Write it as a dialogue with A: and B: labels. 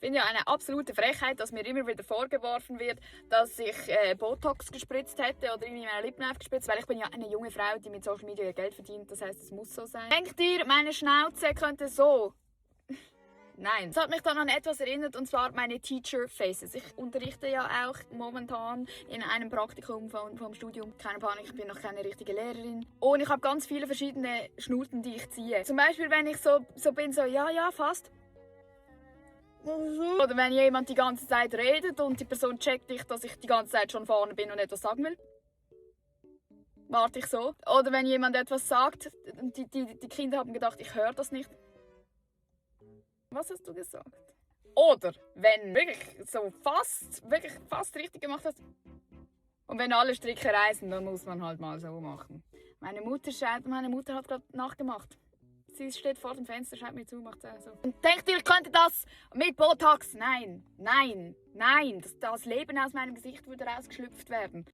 A: Ich finde ja eine absolute Frechheit, dass mir immer wieder vorgeworfen wird, dass ich Botox gespritzt hätte oder irgendwie meine Lippen aufgespritzt, weil ich bin ja eine junge Frau, die mit Social Media ihr Geld verdient. Das heißt, es muss so sein. Denkt ihr, meine Schnauze könnte so? Nein. Das hat mich dann an etwas erinnert, und zwar meine Teacher Faces. Ich unterrichte ja auch momentan in einem Praktikum vom Studium. Keine Panik, ich bin noch keine richtige Lehrerin. Und ich habe ganz viele verschiedene Schnurten, die ich ziehe. Zum Beispiel, wenn ich so bin, ja, fast. Oder wenn jemand die ganze Zeit redet und die Person checkt nicht, dass ich die ganze Zeit schon vorne bin und etwas sagen will. Warte ich so. Oder wenn jemand etwas sagt, die Kinder haben gedacht, ich höre das nicht. Was hast du gesagt? Oder wenn wirklich fast richtig gemacht hast. Und wenn alle Stricke reißen, dann muss man halt mal so machen. Meine Mutter hat gerade nachgemacht. Sie steht vor dem Fenster, schaut mir zu, macht so. Und denkt ihr, ich könnte das mit Botox? Nein. Das Leben aus meinem Gesicht würde rausgeschlüpft werden.